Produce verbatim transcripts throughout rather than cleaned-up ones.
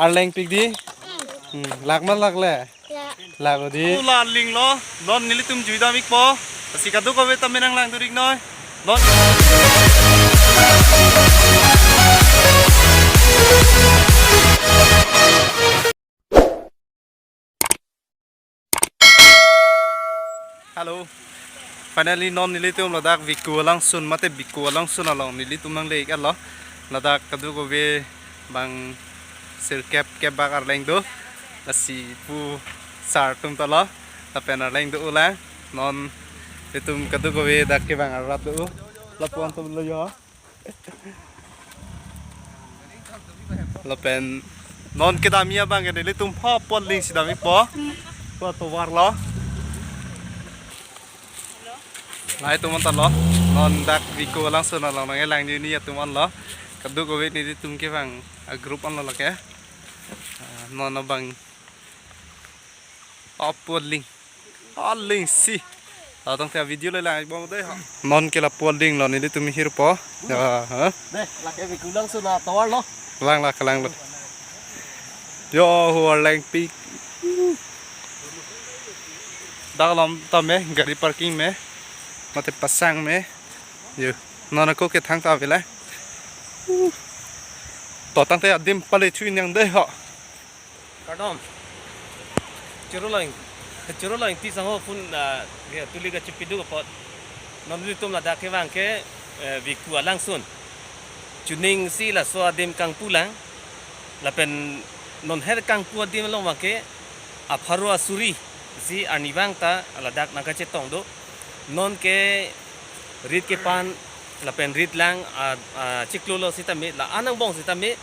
Arleng pik di. Hmm, lak ma lak le. Ya. Lak o di. Ula ling lo. Non nelitum jui dam ikpo. Lasi kadokave tame nanglang turik noi. Non. Hello. Finally, non nelitum ladak Viku alangsun mate Viku alangsun along nelitum nangle-iklo. Ladak kadokave bang sirkep kep bak arleng do. Lasi pu sar atum ta lo. Lapen arleng do-o lang. Non nelitum kadokave dak kevang arat do-o. Lapu antum lo yo. Lapen non kedam abang ke nelitum ho apot ling si dam ikpo. Ko tovar lo. Lahai atum an ta lo. Non dak Viku alangsun along nangkelang ni atum an lo. Kadokave nelitum kevang a-group an lo lake. Ah, non abang apot ling. Aling si. Latang te video le lang bom dei ha. Non ke lapu aling lo nelitum hirpo. Ya, ha. Dei, lake Viku alangsun atovar lo. Lang la, lang lo. Yo, ho arleng pik. Dak alam tame, gari parking me. Mate pasang me. Yo, non ako kethang ta ave le. To tangte adim pale chui nang dei ha. Kardom. Choro Longing, Choro Longingti sangho pun, ah, ya, tuli kachepiduk apot. Non nelitum ladak kevang ke, eh, Viku alangsun. Chuning si laso adim kangpu lang. Lapen non her kangpu adim along abang ke apharo asuri si arni abang ta ladak nangkachetong do. Non ke rit kepan lapen rit lang a, a, chiklo lo sitame, la-an angbong sitame,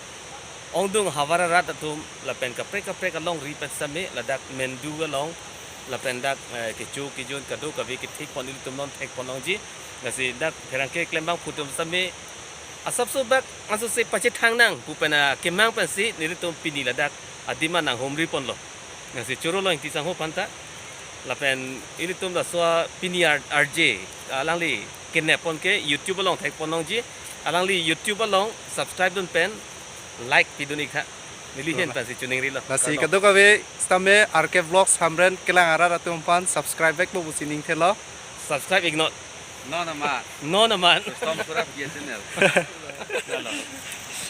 ongdung havar arat atum lapen kaprek kaprek alongri pen sitame, ladak Mendu along lapen dak, eh, kecho kejun kadokave kethek pon ilitum non thek pon longji. Lasi dak pherangke klembang atum sitame asapso bak anso se pachethang nang pu pen akemang pensi nelitum pini ladak adim an nanghumri ponlo. Lasi Choro Longingti sangho aphan ta. Lapen ilitum laso pini R-, R J, alangli kenep pon ke YouTube along thek pon longji. Alangli YouTube along subscribe dun pen like pidun ik tha. Neli ahin pensi chuning rilo. Lasi kadokave sitame R K Vlogs Hamren kelang arat atum aphan subscribe vekpo pusi ning thelo. Subscribe ik non. Non amat. Non amat. Custom pura B S N L.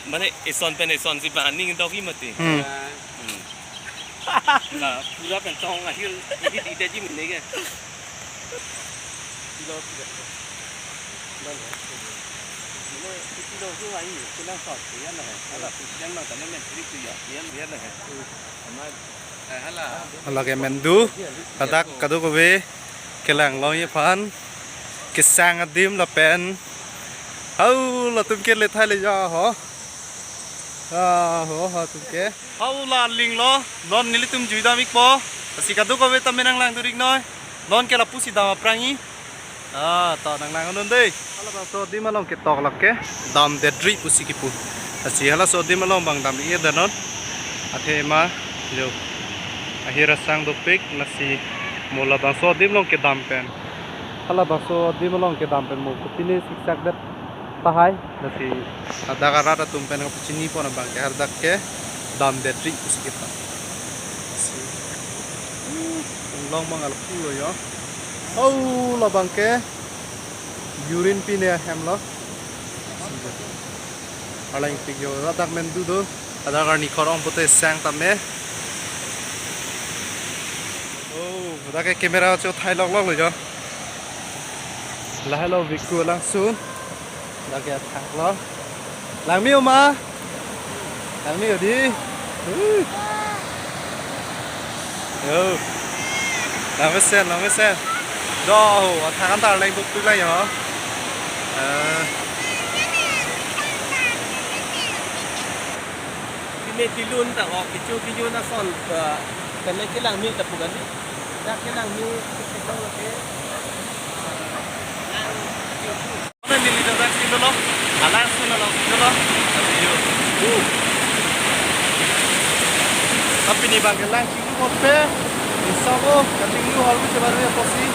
Mane ison pen ison si ba ning dogji mati. Hmm. Hmm. Na pura pen tong ahir ini tidak ji mene ke. Kilo, kilo. Non, non. Ini kilo tu ahi, kilo sot, ya na. Ala tu yang na tane men tri tu ya, ya, ya na. Amat. Lake Mendu, ladak kadokave kelang longji aphan kesang adim lapen. Hau latum ke le thai le ja ho. Ah, ho, ho, tum ke. Hau la ling lo, non nelitum jui dam ikpo. Lasi kadokave tame nanglang turik noi. Non ke lapu si dam aphrangji. Ah, to nanglang non dei. Halabangso adim along ketok lake damdetri pusi kipu. Lasi halaso adim along abang dam-ik-e non. Athema jo. Ahir asang dopik lasi mo labangso adim along kedam pen. Halabangso adim along kedam pen mo kopine siksak det tahai. Lasi ladak arat atum pen kapachini pon abang ke hadak ke damdetri pusi kipu. Lasi. Long mangal pulo yo. Oh, labang ke. Urin pine ahem lo. Arleng pik yo, ladak Mendu do. Ladak arni khorong pute sang tame. Oh, ladak ke camera cho thai lok lok lo yo. Lahai lo Viku alangsun. Ladak ke thak lo. Langme oma. Langme odi. Uh. Yo. Langmesen, langmesen. Do ho, athak an ta arleng buk tu lang yo. Eh. Pine tilun ta ho, kecho kejun ason ta, kene kelangme ta pu kali. Dak kelangme, kecho lake. Neli ladak si dolo, alangsun along si dolo. Ayo. Uh. Tapi ni bang kelang si dolo pe. Insya Allah, kating lu hal bisa baru ya pasti.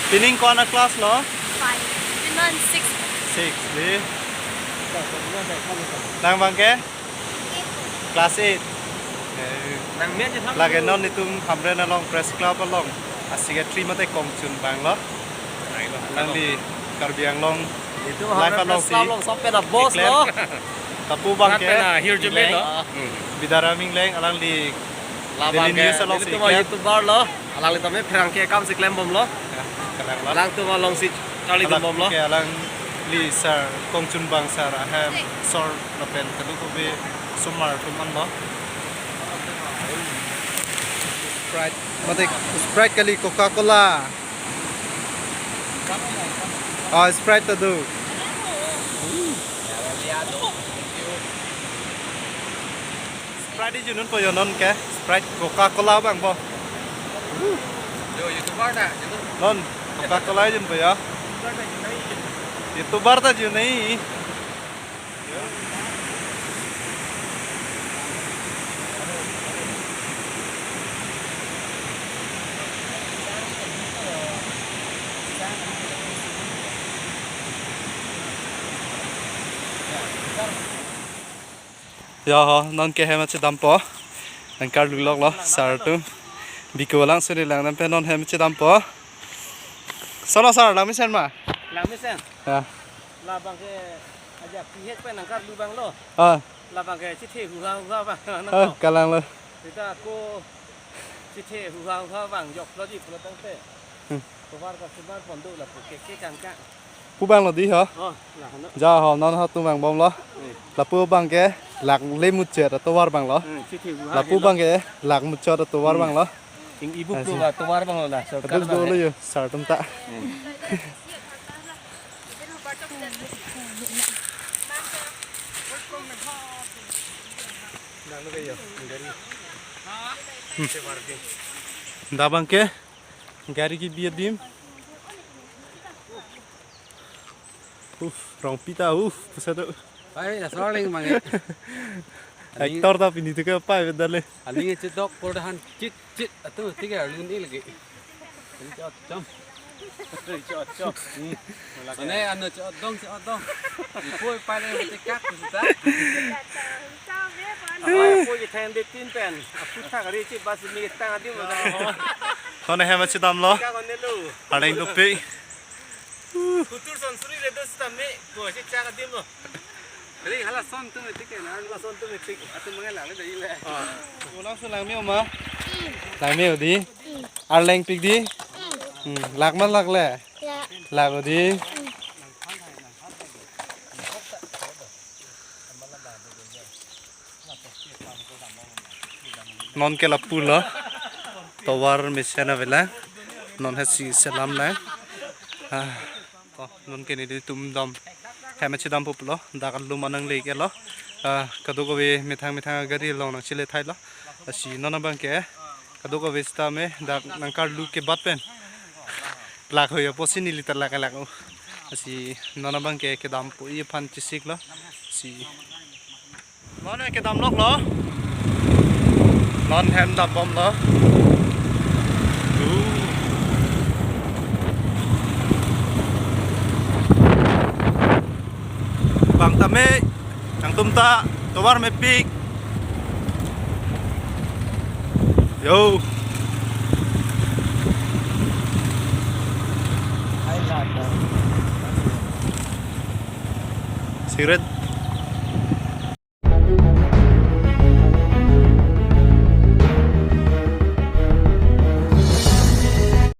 Pining ko-an a class lo? Five. Pinon six. Six, di. Nang abang ke? Class eight. Eh, lake non itum Hamren along Press Club along a secretary mate kongchun abang lo. Alangli Karbi Anglong Itum Live Hamren along Press Club si along sopen a boss lo. Lapu abang ke Hirjume lo. Bidara Mingleng, alangli Daily News along si YouTuber lo. Alangli tame pherangke akam si klembom lo. Ya, kalang lo. Alangtum along si charli dumbom lo. Alangli sir, kongchun abang sir ahem, sir lapen kadokave osomar atum an lo. Sprite, mate Sprite kali, Coca-Cola. Ah, Sprite ta do. Sprite junpo jo non ke, Sprite, Coca-Cola abang po. Jo, YouTuber ta, YouTuber. Non, Coca-Cola junpo jo. YouTuber ta junai. Jo ho, non ke hem chedampo. Nangkarlu lok lo, sir atum. Biko lang suri lang, nangpen non hem chedampo. Sono sir, langmesen ma? Langmesen. Ya. Labang ke ajak pihek pen nangkarlu abang lo. Ah. Labang ke chethe huha huha abang. Ah, kalang lo. Sita ako chethe huha huha abang joklo ji pulo tangte. Hmm. Tovar ka sumar pon do lapu ke ke kang kang. Pu abang lo di ho. Oh, la hano. Jo ho, non ho tum vangbom lo. Eh. Lapu abang ke lak le muchot atovar abang lo. Hmm, chethe huha. Lapu abang ke lak muchot atovar abang lo. Ing ibu. Asi. Plo atovar abang lo la. Sorkar. Kaduk abang dolo ke. Jo, sir atum ta. Hmm. Dak abang ke gari kebi adim. Uf, rong pita, uf, pusat tu. Pai, la sorling mangi. Actor ta pini tu ke pai bedale. Aling chedok pol dahan chit chit atu tiga lun il lagi. Ini chot chom. Chot chom. Hmm. Ane anu chot dong, chot dong. Ipoi pai le tikak kita. Apa ipoi kita yang betin pen. Aku tak hari chit bas ini tang adim. Kone hem chedam lo. Kak kone lo. Ada yang kopi. Kutur sansuri le dos tame, ko si chak adim lo. Kali hala son tu metik ke na, hala son tu metik. Atu mangai lang le dai le. Ah. Ulang su langme-o ma? Langme-o di. Arleng pik di. Hmm, lak ma lak le? Ya. Lak o di. Non ke lapu lo, tovar mesen avelang, non hasi selam lang. Ah, to, non ke nelitum dam, hem chedampo pulo, dak alum anang le ke lo. Ah, kadokave methang methang gari along nangchele thai lo. Asi non abang ke, kadokave sitame dak nangkarlu ke bat pen. Lak ho ya, posi neli ta lak lak o. Asi non abang ke kedampo-i aphan chesik lo. Si non ke kedam lok lo. Non hem dambom lo. Du. Bang tame, nangtum ta. Tovar mepik. Yo. Cigarette.